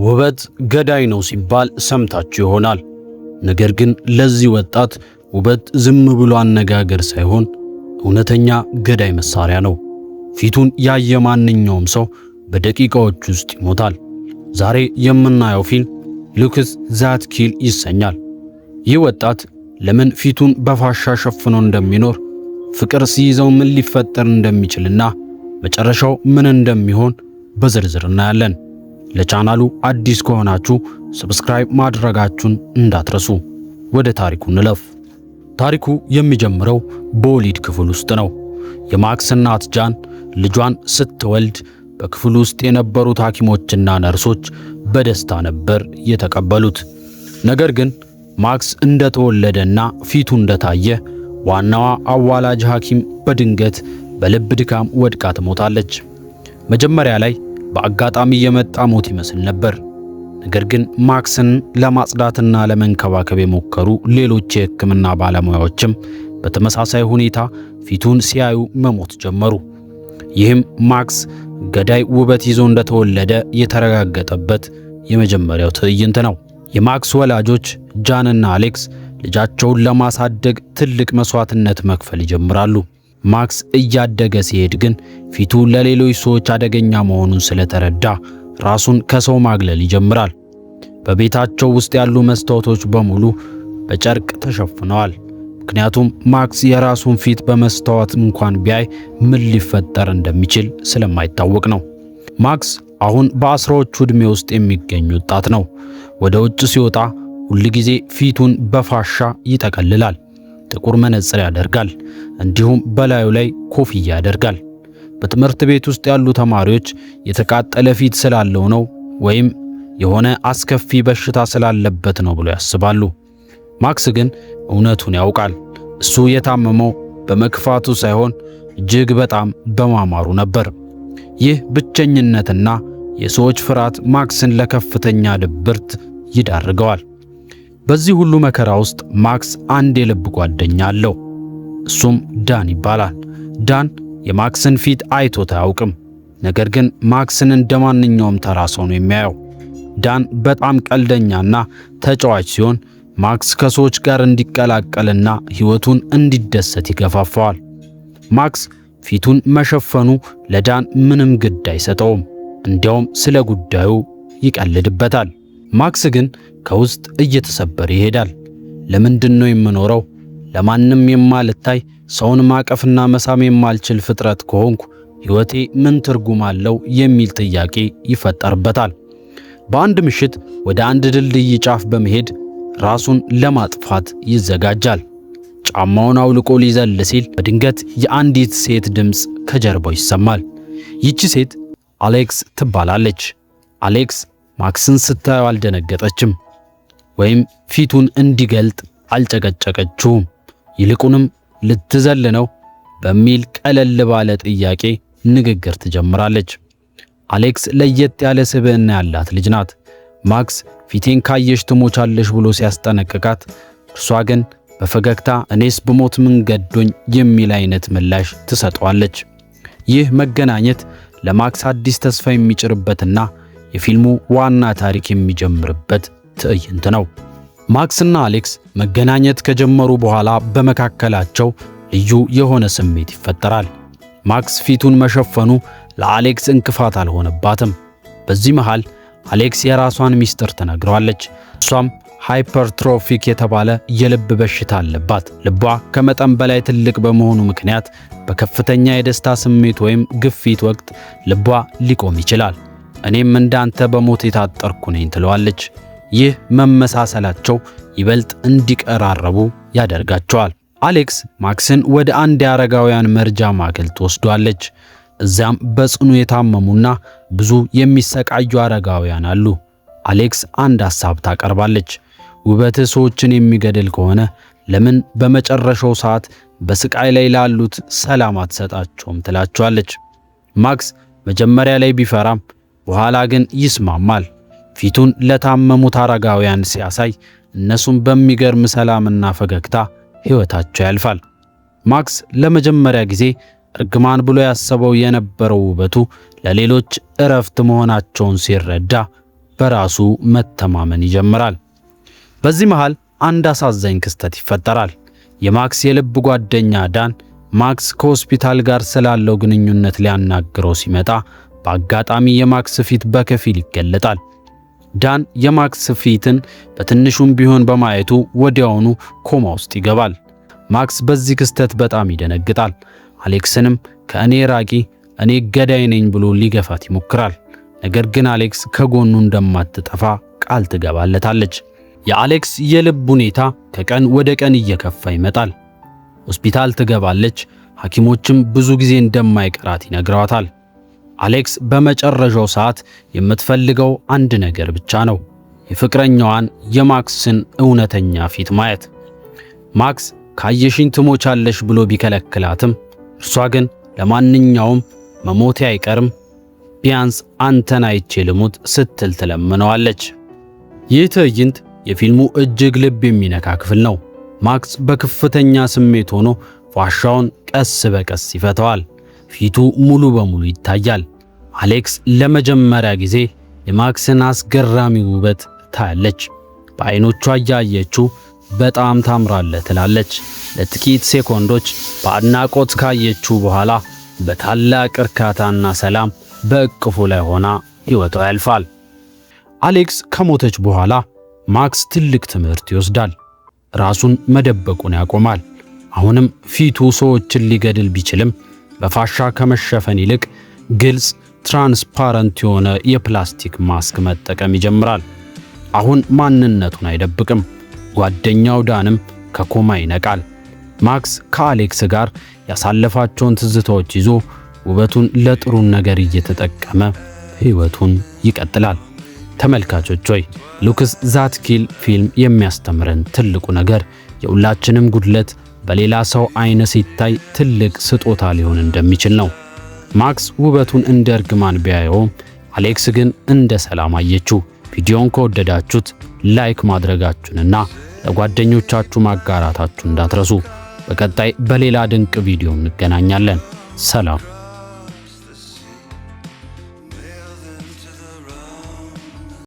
ውበት ገዳይ ነው ሲባል ሰምታችሁ ይሆናል። ነገር ግን ለዚህ ወጣት ውበት ዝም ብሎ አነጋገር ሳይሆን እውነተኛ ገዳይ መሳሪያ ነው። ፊቱን ያየ ማንኛውም ሰው በደቂቃዎች ውስጥ ይሞታል። ዛሬ የምናየው ፊልም Looks That Kill ይሰኛል። ይህ ወጣት ለምን ፊቱን በፋሻ ሸፍኖ እንደሚኖር፣ ፍቅር ሲይዘው ምን ሊፈጠር እንደሚችልና መጨረሻው ምን እንደሚሆን በዝርዝር እናያለን። ለቻናሉ አዲስ ከሆናችሁ subscribe ማድረጋችሁን እንዳትረሱ። ወደ ታሪኩ እንለፍ። ታሪኩ የሚጀምረው በወሊድ ክፍል ውስጥ ነው። የማክስ እናት ጃን ልጇን ስትወልድ በክፍሉ ውስጥ የነበሩት ሐኪሞችና ነርሶች በደስታ ነበር የተቀበሉት። ነገር ግን ማክስ እንደተወለደና ፊቱ እንደታየ ዋናዋ አዋላጅ ሐኪም በድንገት በልብ ድካም ወድቃ ትሞታለች። መጀመሪያ ላይ በአጋጣሚ የመጣ ሞት ይመስል ነበር። ነገር ግን ማክስን ለማጽዳትና ለመንከባከብ የሞከሩ ሌሎች የሕክምና ባለሙያዎችም በተመሳሳይ ሁኔታ ፊቱን ሲያዩ መሞት ጀመሩ። ይህም ማክስ ገዳይ ውበት ይዞ እንደተወለደ የተረጋገጠበት የመጀመሪያው ትዕይንት ነው። የማክስ ወላጆች ጃንና አሌክስ ልጃቸውን ለማሳደግ ትልቅ መስዋዕትነት መክፈል ይጀምራሉ። ማክስ እያደገ ሲሄድ ግን ፊቱ ለሌሎች ሰዎች አደገኛ መሆኑን ስለተረዳ ራሱን ከሰው ማግለል ይጀምራል። በቤታቸው ውስጥ ያሉ መስታወቶች በሙሉ በጨርቅ ተሸፍነዋል። ምክንያቱም ማክስ የራሱን ፊት በመስታወት እንኳን ቢያይ ምን ሊፈጠር እንደሚችል ስለማይታወቅ ነው። ማክስ አሁን በ10ዎቹ ዕድሜ ውስጥ የሚገኝ ወጣት ነው። ወደ ውጭ ሲወጣ ሁልጊዜ ፊቱን በፋሻ ይጠቀልላል። ጥቁር መነጽር ያደርጋል። እንዲሁም በላዩ ላይ ኮፍያ ያደርጋል። በትምህርት ቤት ውስጥ ያሉ ተማሪዎች የተቃጠለ ፊት ስላለው ነው ወይም የሆነ አስከፊ በሽታ ስላለበት ነው ብሎ ያስባሉ። ማክስ ግን እውነቱን ያውቃል። እሱ የታመመው በመክፋቱ ሳይሆን እጅግ በጣም በማማሩ ነበር። ይህ ብቸኝነትና የሰዎች ፍርሃት ማክስን ለከፍተኛ ድብርት ይዳርገዋል። በዚህ ሁሉ መከራ ውስጥ ማክስ አንድ የልብ ጓደኛ አለው። እሱም ዳን ይባላል። ዳን የማክስን ፊት አይቶት አያውቅም። ነገር ግን ማክስን እንደ ማንኛውም ተራ ሰው ነው የሚያየው። ዳን በጣም ቀልደኛና ተጫዋች ሲሆን ማክስ ከሰዎች ጋር እንዲቀላቀልና ሕይወቱን እንዲደሰት ይገፋፋዋል። ማክስ ፊቱን መሸፈኑ ለዳን ምንም ግድ አይሰጠውም። እንዲያውም ስለ ጉዳዩ ይቀልድበታል። ማክስ ግን ከውስጥ እየተሰበረ ይሄዳል። ለምንድን ነው የምኖረው? ለማንም የማልታይ፣ ሰውን ማቀፍና መሳም የማልችል ፍጥረት ከሆንኩ ሕይወቴ ምን ትርጉም አለው? የሚል ጥያቄ ይፈጠርበታል። በአንድ ምሽት ወደ አንድ ድልድይ ጫፍ በመሄድ ራሱን ለማጥፋት ይዘጋጃል። ጫማውን አውልቆ ሊዘል ሲል በድንገት የአንዲት ሴት ድምፅ ከጀርባው ይሰማል። ይቺ ሴት አሌክስ ትባላለች። አሌክስ ማክስን ስታየው አልደነገጠችም ወይም ፊቱን እንዲገልጥ አልጨቀጨቀችውም። ይልቁንም ልትዘል ነው በሚል ቀለል ባለ ጥያቄ ንግግር ትጀምራለች። አሌክስ ለየት ያለ ስብዕና ያላት ልጅ ናት። ማክስ ፊቴን ካየሽ ትሞቻለሽ ብሎ ሲያስጠነቅቃት፣ እርሷ ግን በፈገግታ እኔስ ብሞት ምን ገዶኝ የሚል አይነት ምላሽ ትሰጠዋለች። ይህ መገናኘት ለማክስ አዲስ ተስፋ የሚጭርበትና የፊልሙ ዋና ታሪክ የሚጀምርበት ትዕይንት ነው። ማክስና አሌክስ መገናኘት ከጀመሩ በኋላ በመካከላቸው ልዩ የሆነ ስሜት ይፈጠራል። ማክስ ፊቱን መሸፈኑ ለአሌክስ እንቅፋት አልሆነባትም። በዚህ መሃል አሌክስ የራሷን ሚስጥር ትነግረዋለች። እሷም hypertrophic የተባለ የልብ በሽታ አለባት። ልቧ ከመጠን በላይ ትልቅ በመሆኑ ምክንያት በከፍተኛ የደስታ ስሜት ወይም ግፊት ወቅት ልቧ ሊቆም ይችላል። እኔም እንዳንተ በሞት የታጠርኩ ነኝ ትለዋለች። ይህ መመሳሰላቸው ይበልጥ እንዲቀራረቡ ያደርጋቸዋል። አሌክስ ማክስን ወደ አንድ የአረጋውያን መርጃ ማዕከል ትወስዷለች። እዚያም በጽኑ የታመሙና ብዙ የሚሰቃዩ አረጋውያን አሉ። አሌክስ አንድ ሐሳብ ታቀርባለች። ውበትህ ሰዎችን የሚገድል ከሆነ ለምን በመጨረሻው ሰዓት በስቃይ ላይ ላሉት ሰላም አትሰጣቸውም? ትላቸዋለች። ማክስ መጀመሪያ ላይ ቢፈራም በኋላ ግን ይስማማል። ፊቱን ለታመሙት አረጋውያን ሲያሳይ እነሱም በሚገርም ሰላምና ፈገግታ ሕይወታቸው ያልፋል። ማክስ ለመጀመሪያ ጊዜ እርግማን ብሎ ያሰበው የነበረው ውበቱ ለሌሎች እረፍት መሆናቸውን ሲረዳ በራሱ መተማመን ይጀምራል። በዚህ መሃል አንድ አሳዛኝ ክስተት ይፈጠራል። የማክስ የልብ ጓደኛ ዳን ማክስ ከሆስፒታል ጋር ስላለው ግንኙነት ሊያናግረው ሲመጣ በአጋጣሚ የማክስ ፊት በከፊል ይገለጣል። ዳን የማክስ ፊትን በትንሹም ቢሆን በማየቱ ወዲያውኑ ኮማ ውስጥ ይገባል። ማክስ በዚህ ክስተት በጣም ይደነግጣል። አሌክስንም ከእኔ ራቂ፣ እኔ ገዳይ ነኝ ብሎ ሊገፋት ይሞክራል። ነገር ግን አሌክስ ከጎኑ እንደማትጠፋ ቃል ትገባለታለች። የአሌክስ የልብ ሁኔታ ከቀን ወደ ቀን እየከፋ ይመጣል። ሆስፒታል ትገባለች። ሐኪሞችም ብዙ ጊዜ እንደማይቀራት ይነግሯታል። አሌክስ በመጨረሻው ሰዓት የምትፈልገው አንድ ነገር ብቻ ነው፣ የፍቅረኛዋን የማክስን እውነተኛ ፊት ማየት። ማክስ ካየሽኝ ትሞቻለሽ ብሎ ቢከለክላትም እርሷ ግን ለማንኛውም መሞቴ አይቀርም፣ ቢያንስ አንተን አይቼ ልሙት ስትል ትለምነዋለች። ይህ ትዕይንት የፊልሙ እጅግ ልብ የሚነካ ክፍል ነው። ማክስ በከፍተኛ ስሜት ሆኖ ፋሻውን ቀስ በቀስ ይፈተዋል። ፊቱ ሙሉ በሙሉ ይታያል። አሌክስ ለመጀመሪያ ጊዜ የማክስን አስገራሚ ውበት ታያለች። በዓይኖቿ እያየችው በጣም ታምራለህ ትላለች። ለጥቂት ሴኮንዶች በአድናቆት ካየችው በኋላ በታላቅ እርካታና ሰላም በእቅፉ ላይ ሆና ሕይወቷ ያልፋል። አሌክስ ከሞተች በኋላ ማክስ ትልቅ ትምህርት ይወስዳል። ራሱን መደበቁን ያቆማል። አሁንም ፊቱ ሰዎችን ሊገድል ቢችልም በፋሻ ከመሸፈን ይልቅ ግልጽ transparent የሆነ የፕላስቲክ ማስክ መጠቀም ይጀምራል። አሁን ማንነቱን አይደብቅም። ጓደኛው ዳንም ከኮማ ይነቃል። ማክስ ከአሌክስ ጋር ያሳለፋቸውን ትዝታዎች ይዞ ውበቱን ለጥሩ ነገር እየተጠቀመ ሕይወቱን ይቀጥላል። ተመልካቾች ሆይ፣ Looks That Kill ፊልም የሚያስተምረን ትልቁ ነገር የሁላችንም ጉድለት በሌላ ሰው አይን ሲታይ ትልቅ ስጦታ ሊሆን እንደሚችል ነው። ማክስ ውበቱን እንደ እርግማን ቢያየውም አሌክስ ግን እንደ ሰላም አየችው። ቪዲዮን ከወደዳችሁት like ማድረጋችሁንና ለጓደኞቻችሁ ማጋራታችሁ እንዳትረሱ። በቀጣይ በሌላ ድንቅ ቪዲዮ እንገናኛለን። ሰላም።